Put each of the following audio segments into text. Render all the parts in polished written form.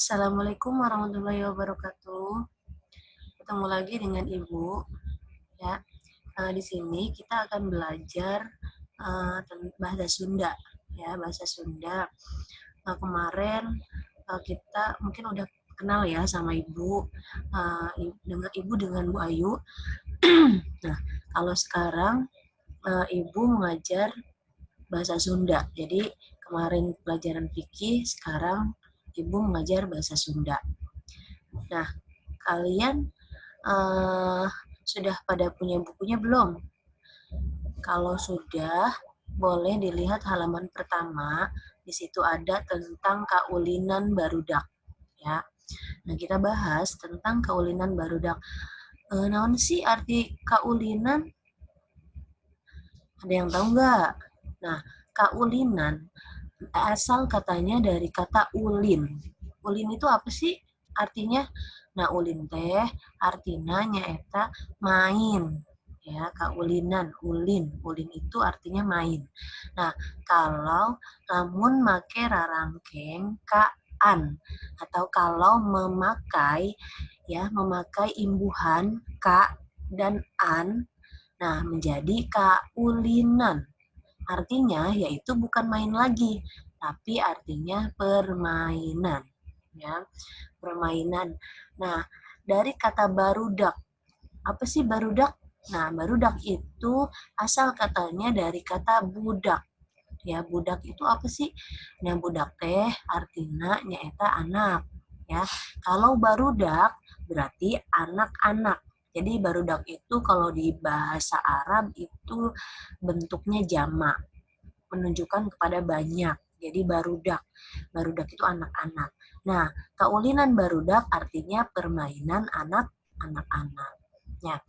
Assalamualaikum warahmatullahi wabarakatuh. Ketemu lagi dengan Ibu, ya. Di sini kita akan belajar bahasa Sunda, ya, bahasa Sunda. Kemarin kita mungkin udah kenal ya sama Ibu, dengan Ibu dengan Bu Ayu. Nah, kalau sekarang Ibu mengajar bahasa Sunda. Jadi kemarin pelajaran fikih, sekarang Ibu mengajar bahasa Sunda. Nah, kalian sudah pada punya bukunya belum? Kalau sudah, boleh dilihat halaman pertama. Di situ ada tentang kaulinan barudak. Ya. Nah, kita bahas tentang kaulinan barudak. Naon sih arti kaulinan? Ada yang tahu nggak? Nah, kaulinan asal katanya dari kata ulin. Ulin itu apa sih artinya? Nah, ulin teh artinya nyaeta main. Ya, kaulinan, ulin. Ulin itu artinya main. Nah, kalau lamun make rarangkeng kaan atau kalau memakai, ya, memakai imbuhan ka dan an, nah menjadi kaulinan. Artinya yaitu bukan main lagi, tapi artinya permainan, ya, permainan. Nah, dari kata barudak, apa sih barudak? Nah, barudak itu asal katanya dari kata budak. Ya, budak itu apa sih? Nah, budak teh artinya nyaeta anak, ya. Kalau barudak berarti anak-anak. Jadi barudak itu kalau di bahasa Arab itu bentuknya jamak, menunjukkan kepada banyak. Jadi barudak, barudak itu anak-anak. Nah, kaulinan barudak artinya permainan anak-anak. Ya,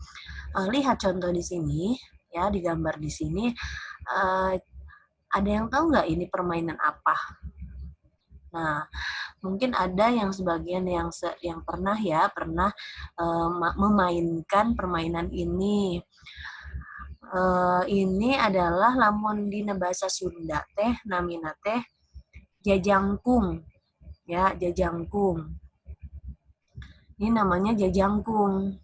lihat contoh di sini, ya, di gambar di sini. Ada yang tahu nggak ini permainan apa? Nah, mungkin ada yang sebagian yang pernah ya, pernah memainkan permainan ini. Ini adalah lamun dina bahasa Sunda teh namina teh jajangkung. Ya, jajangkung. Ini namanya jajangkung.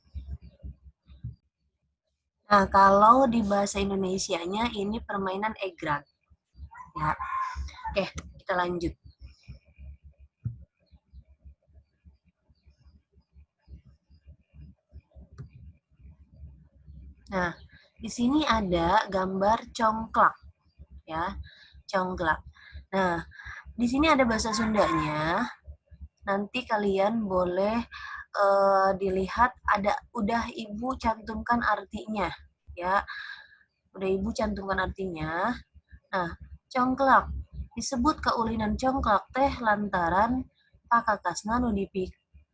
Nah, kalau di bahasa Indonesianya ini permainan egrang. Ya. Oke, kita lanjut. Nah, di sini ada gambar congklak, ya, congklak. Nah, di sini ada bahasa Sundanya. Nanti kalian boleh dilihat ada udah Ibu cantumkan artinya, ya. Udah Ibu cantumkan artinya. Nah, congklak disebut kaulinan congklak teh lantaran pakakasna nu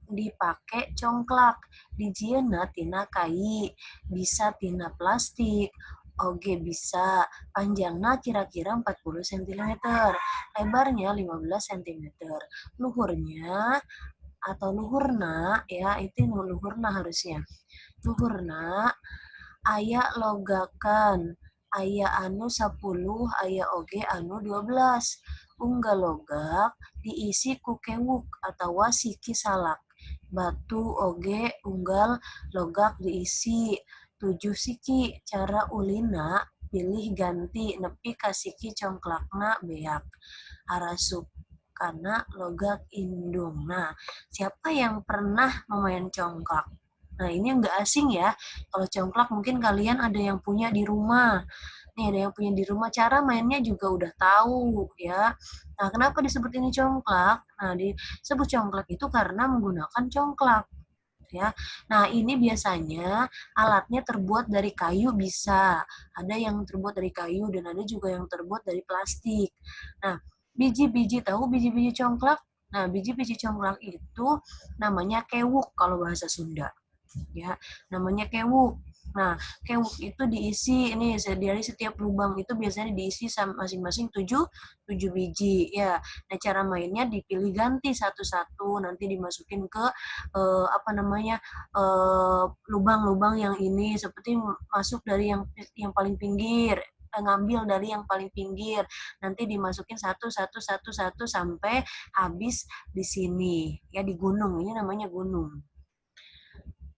dipake congklak, dijieunna tina kai, bisa tina plastik, oge bisa, panjangna kira-kira 40 cm, lebarnya 15 cm, luhurnya atau luhurna, ya, itu luhurna harusnya, luhurna aya logakan, aya anu 10, aya oge anu 12, unggal logak diisi ku kewuk atawa siki salak, batu oge unggal logak diisi 7 siki, cara ulina pilih ganti nepi ka siki congklakna beak, arasup kana logak indung. Nah, siapa yang pernah memain congklak? Nah, ini nggak asing ya. Kalau congklak mungkin kalian ada yang punya di rumah. Nih, ada yang punya di rumah. Cara mainnya juga udah tahu ya. Nah, kenapa disebut ini congklak? Nah, disebut congklak itu karena menggunakan congklak, ya. Nah, ini biasanya alatnya terbuat dari kayu bisa. Ada yang terbuat dari kayu dan ada juga yang terbuat dari plastik. Nah, biji-biji, tahu biji-biji congklak? Nah, biji-biji congklak itu namanya kewuk kalau bahasa Sunda. Ya, namanya kewuk. Nah, kewuk itu diisi ini dari setiap lubang itu biasanya diisi masing-masing 7 biji ya. Nah, cara mainnya dipilih ganti satu-satu, nanti dimasukin ke lubang-lubang yang ini, seperti masuk dari yang paling pinggir. ngambil dari yang paling pinggir. Nanti dimasukin 1, 1, 1, 1 sampai habis di sini. Ya, di gunung, ini namanya gunung.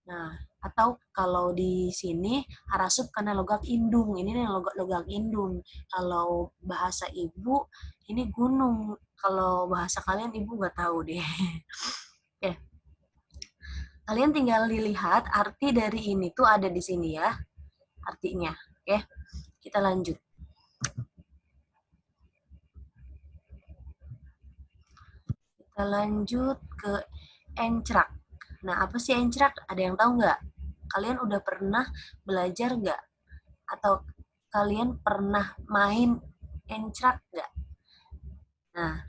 Nah, atau kalau di sini harasup karena logak indung, ini nih logak indung. Kalau bahasa ibu ini gunung, kalau bahasa kalian ibu nggak tahu deh. Oke. Kalian tinggal dilihat arti dari ini tuh ada di sini ya, artinya. Oke, kita lanjut. Kita lanjut ke encrak. Nah, apa sih encrak? Ada yang tahu nggak? Kalian udah pernah belajar nggak? Atau kalian pernah main encrak nggak? Nah,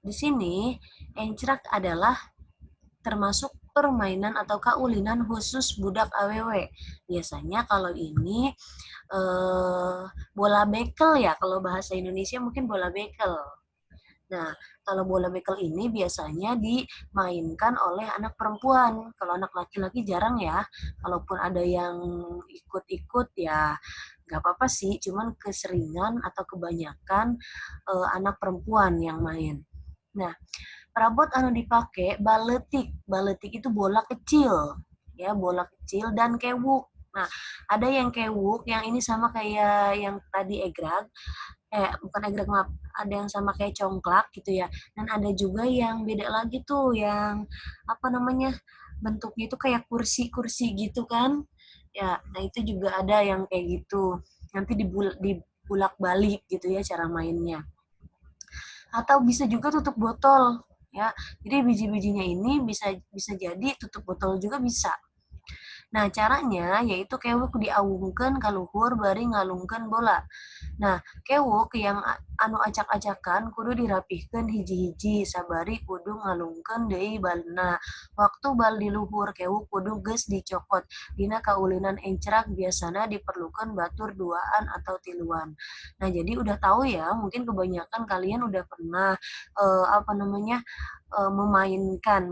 di sini encrak adalah termasuk permainan atau kaulinan khusus budak awewe. Biasanya kalau ini bola bekel ya, kalau bahasa Indonesia mungkin bola bekel. Nah, kalau bola bekel ini biasanya dimainkan oleh anak perempuan. Kalau anak laki-laki jarang ya. Kalaupun ada yang ikut-ikut ya nggak apa-apa sih, cuman keseringan atau kebanyakan anak perempuan yang main. Nah, perabot anu dipake baletik. Baletik itu bola kecil, ya, bola kecil dan kewuk. Nah, ada yang kewuk, yang ini sama kayak yang tadi egrag, bukan egrag, maaf, ada yang sama kayak congklak gitu ya. Dan ada juga yang beda lagi tuh, yang apa namanya, bentuknya itu kayak kursi-kursi gitu kan. Ya, nah itu juga ada yang kayak gitu. Nanti dibulak-balik gitu ya cara mainnya. Atau bisa juga tutup botol ya. Jadi biji-bijinya ini bisa jadi tutup botol juga bisa. Nah, caranya yaitu kewuk diawungkeun kaluhur bari ngalungkeun bola. Nah, kewuk yang anu acak-acakan kudu dirapihkeun hiji-hiji sabari kudu ngalungkeun deui balna. Waktu bal di luhur kewuk kudu geus dicokot. Dina kaulinan encrak biasana diperlukeun batur duaan atau tiluan. Nah, jadi udah tahu ya, mungkin kebanyakan kalian udah pernah memainkan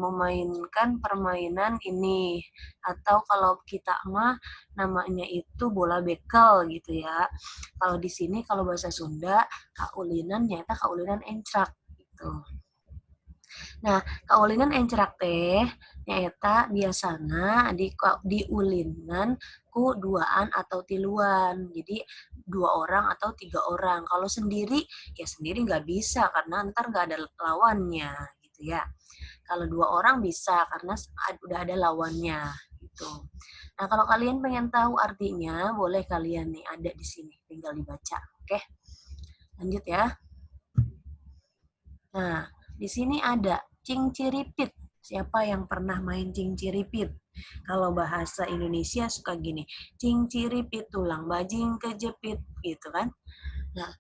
permainan ini, atau kalau kita mah namanya itu bola bekel gitu ya. Kalau di sini kalau bahasa Sunda kaulinan nyata kaulinan encrak gitu. Nah, kaulinan encrak teh nyaeta biasana diulinan ku duaan atau tiluan. Jadi 2 orang atau 3 orang. Kalau sendiri ya sendiri nggak bisa karena ntar nggak ada lawannya gitu ya. Kalau 2 orang bisa karena udah ada lawannya gitu. Nah, kalau kalian pengen tahu artinya, boleh kalian nih ada di sini, tinggal dibaca. Oke. Lanjut ya. Nah, di sini ada cingciripit. Siapa yang pernah main cingciripit? Kalau bahasa Indonesia suka gini, cingciripit tulang bajing kejepit gitu kan. Nah,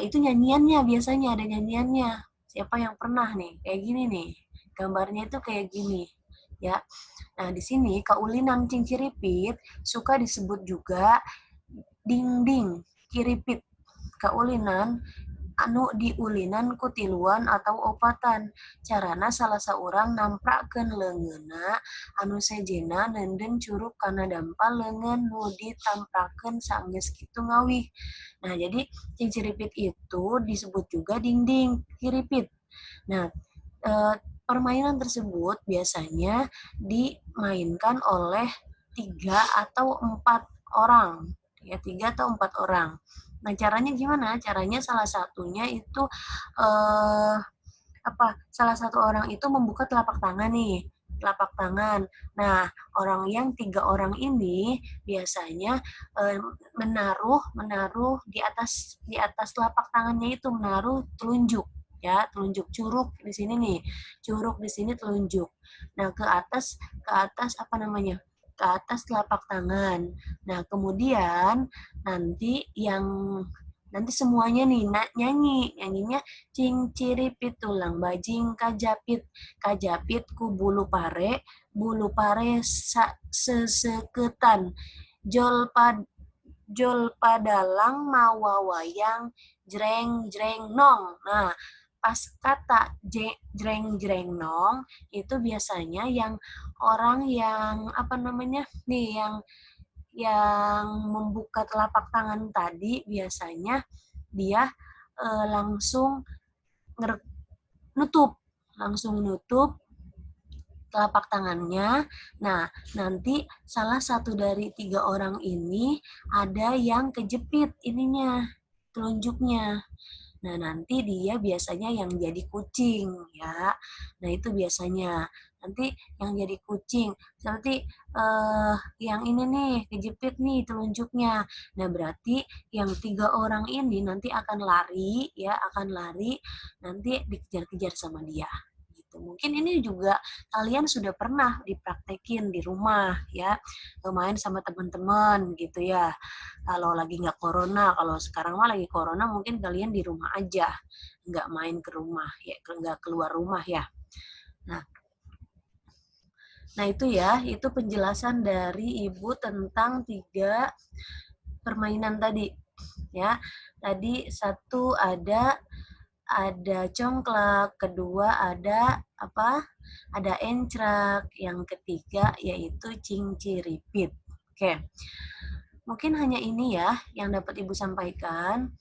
itu nyanyiannya, biasanya ada nyanyiannya. Siapa yang pernah nih? Kayak gini nih. Gambarnya itu kayak gini, ya. Nah, di sini kaulinan cingciripit suka disebut juga dingding kiripit. Kaulinan anu diulinan ku tiluan atau opatan. Carana salah saurang namprakeun leungeunna anu sejena neunden curug kana dampal leungeun nu ditamprakeun saenggeus kitu ngawih. Nah, jadi cingciripit itu disebut juga dingding kiripit. Nah, permainan tersebut biasanya dimainkan oleh 3 atau 4 orang. Ya, 3 atau 4 orang. Nah, caranya gimana? Caranya salah satunya itu salah satu orang itu membuka telapak tangan nih, telapak tangan. Nah, orang yang 3 orang ini biasanya menaruh di atas telapak tangannya itu, menaruh telunjuk ya, telunjuk curug di sini nih, curug di sini telunjuk. Nah, ke atas apa namanya? Ke atas telapak tangan. Nah, kemudian nanti semuanya nih nyanyinya cingciripit tulang bajing kajapit, kajapit ku bulu pare seseketan, jol padalang mawa wayang jreng jreng nong. Nah, pas kata jreng jreng nong itu biasanya yang orang yang apa namanya nih, yang membuka telapak tangan tadi biasanya dia langsung nutup, langsung nutup telapak tangannya. Nah, nanti salah satu dari 3 orang ini ada yang kejepit ininya, telunjuknya. Nah, nanti dia biasanya yang jadi kucing, ya. Nah, itu biasanya. Nanti yang jadi kucing, seperti yang ini nih, kejepit nih telunjuknya. Nah, berarti yang 3 orang ini nanti akan lari, ya, akan lari, nanti dikejar-kejar sama dia. Gitu. Mungkin ini juga kalian sudah pernah dipraktekin di rumah, ya, main sama teman-teman gitu ya. Kalau lagi nggak corona, kalau sekarang mah lagi corona mungkin kalian di rumah aja, nggak main ke rumah, ya, nggak keluar rumah ya. Nah itu ya, itu penjelasan dari Ibu tentang 3 permainan tadi, ya. Tadi satu ada congklak, kedua ada apa? Ada encrak, yang ketiga yaitu cinciripit. Oke. Mungkin hanya ini ya yang dapat Ibu sampaikan.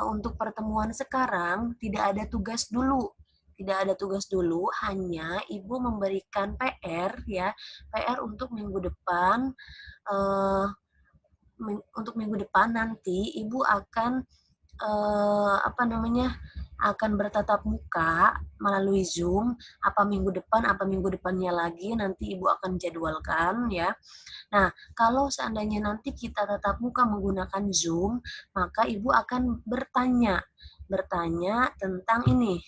Untuk pertemuan sekarang tidak ada tugas dulu. Tidak ada tugas dulu, hanya Ibu memberikan PR ya, PR untuk minggu depan. Untuk minggu depan nanti Ibu akan akan bertatap muka melalui Zoom, apa minggu depan, apa minggu depannya lagi, nanti Ibu akan jadwalkan ya. Nah, kalau seandainya nanti kita tatap muka menggunakan Zoom, maka Ibu akan bertanya tentang ini.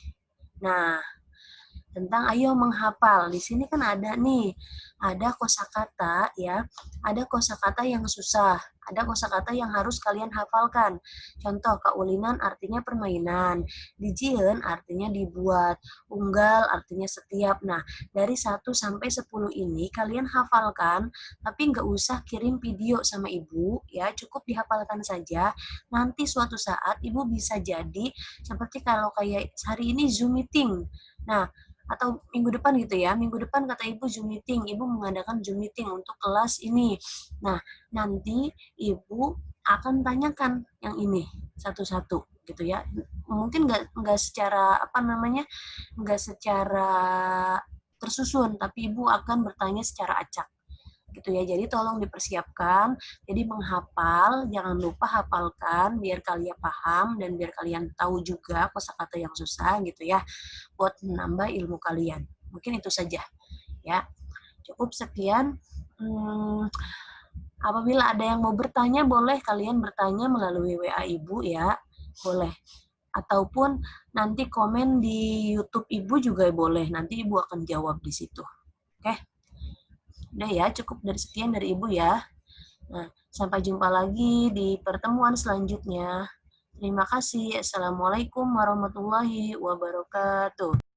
Nah, tentang ayo menghafal. Di sini kan ada nih, ada kosakata ya, ada kosakata yang susah, ada kosakata yang harus kalian hafalkan. Contoh, kaulinan artinya permainan, dijieun artinya dibuat, unggal artinya setiap. Nah, dari 1 sampai 10 ini kalian hafalkan, tapi nggak usah kirim video sama Ibu ya, cukup dihafalkan saja. Nanti suatu saat Ibu bisa jadi seperti kalau kayak hari ini Zoom meeting. Nah, atau minggu depan gitu ya, minggu depan kata Ibu Zoom meeting, Ibu mengadakan Zoom meeting untuk kelas ini. Nah, nanti Ibu akan tanyakan yang ini satu-satu gitu ya. Mungkin nggak secara nggak secara tersusun, tapi Ibu akan bertanya secara acak gitu ya. Jadi tolong dipersiapkan. Jadi menghafal, jangan lupa hafalkan biar kalian paham dan biar kalian tahu juga kosakata yang susah gitu ya, buat menambah ilmu kalian. Mungkin itu saja ya. Cukup sekian. Apabila ada yang mau bertanya, boleh kalian bertanya melalui WA Ibu ya, boleh. Ataupun nanti komen di YouTube Ibu juga boleh. Nanti Ibu akan jawab di situ. Oke? Udah ya, cukup dari sekian dari Ibu ya. Nah, sampai jumpa lagi di pertemuan selanjutnya. Terima kasih. Assalamualaikum warahmatullahi wabarakatuh.